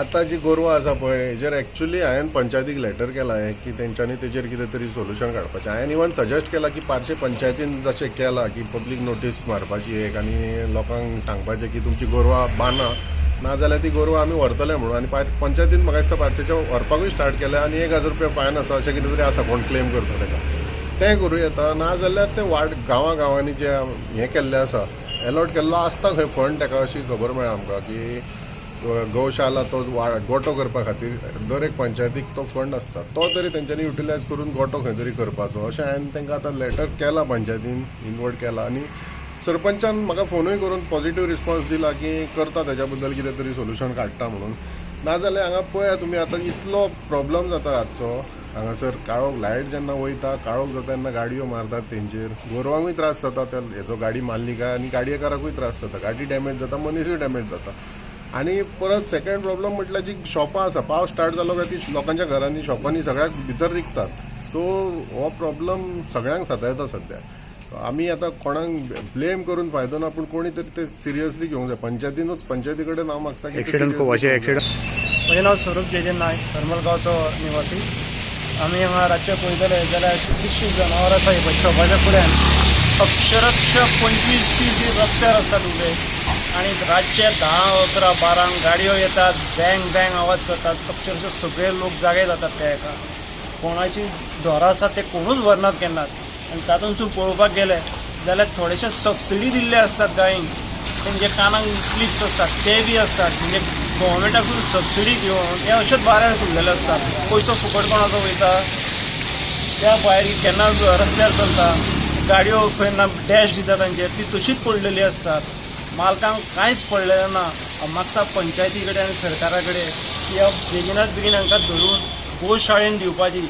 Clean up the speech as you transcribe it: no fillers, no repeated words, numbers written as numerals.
आतां जी गोरवां आसा पळय, हेजेर एक्चुली हांवें पंचायतीक लेटर केला की तेंच्यांनी तेजेर कितें तरी सोल्युशन काडपाचें. हांवें इवन सजेस्ट केलां की पार्से पंचायतीन जशें केलां की पब्लीक नोटीस मारपाची एक आनी लोकांक सांगपाचें की तुमची गोरवां बांदा, नाजाल्यार ती गोरवां आमी व्हरतले म्हणून. आनी पंचायतीन म्हाका दिसता पार्सेच्या व्हरपाकूय स्टार्ट केलें आनी 1000 रुपया फायन आसा अशें कितें तरी आसा, कोण क्लेम करता ताका तें करूं येता. नाजाल्यार ते वाड गांवां गांवांनी जे हें केल्लें आसा, एलॉट केल्लो आसता खंय फंड ताका, अशी खबर मेळ्ळा आमकां की गौशाला तो गोठो करपा खातीर दर एक पंचायतीक तो फंड आसता, तो तरी तेंच्यांनी युटिलायज करून गोठो खंय तरी करपाचो अशें हांवें तांकां आतां लेटर केला, पंचायतीन इनवर्ड केला आनी सरपंचान म्हाका फोनूय करून पॉझिटिव्ह रिस्पॉन्स दिला की करता, तेज्या बद्दल कितें तरी सोल्युशन काडटा म्हणून. नाजाल्यार हांगा पळया तुमी, आतां इतलो प्रॉब्लम जाता रातचो हांगासर. काळोख, लायट जेन्ना वयता, काळोख जाता तेन्ना गाडयो मारतात तेंचेर, गोरवांकूय त्रास जाता. त्या हेचो गाडी मारली काय आनी गाडयेकाराकूय त्रास जाता, गाडी डॅमेज जाता, मनीसूय डॅमेज जाता. आनी परत सेकंड प्रॉब्लम म्हटल्यार जी शॉपां आसा, पावस स्टार्ट जालो काय ती लोकांच्या घरांनी, शॉपांनी सगळ्याक भितर रिगतात. सो हो प्रॉब्लम सगळ्यांक सतायता सद्या. आमी आतां कोणाक ब्लेम करून फायदो ना, पूण कोणी तरी ते सिरियसली घेवंक जाय. पंचायतीनूच, पंचायती कडेन हांव मागता की ते एक्सिडंट खूब seriously अशे घेवंक जाय. एक्सिडंट. म्हजें नांव स्वरूप जयदेव नायक, हरमल गांवचो निवासी. आमी हांगा रातचे पळयतले जाल्यार कितलींशीं जनावरां आसा ही पळय शॉपाच्या फुड्यान. अक्षरक्ष 25-30 रस्त्यार आसतात उबे आनी रातचे 10, 11, 12ंक गाडयो येतात, बँग बँग आवाज करतात. अक्षरशः सगळे लोक जागे जातात त्या हेका. कोणाची घरां आसात ते कोणूच व्हरनात केन्नाच. आनी तातूंतसून पळोवपाक गेले जाल्यार थोडेशे सबसिडी दिल्ले आसतात गायींक, तेंच्या कानाक क्लिप्स आसतात ते बी आसतात. म्हणजे गव्हर्मेंटाकून सबसिडी घेवन हे अशेंच बाऱ्यार सुटलेले आसतात. पयसो फुकट कोणाचो वयता. त्या भायर केन्ना रस्त्यार चलता गाडयो, खंय ना डॅश दिता तांचेर, ती तशीच पडलेली आसतात. मालकांक कांयच पडलेलें ना. हांव मागता पंचायती कडेन आनी सरकारा कडेन की ह्या बेगिनात बेगीन हांकां धरून गोशाळेन दिवपाची.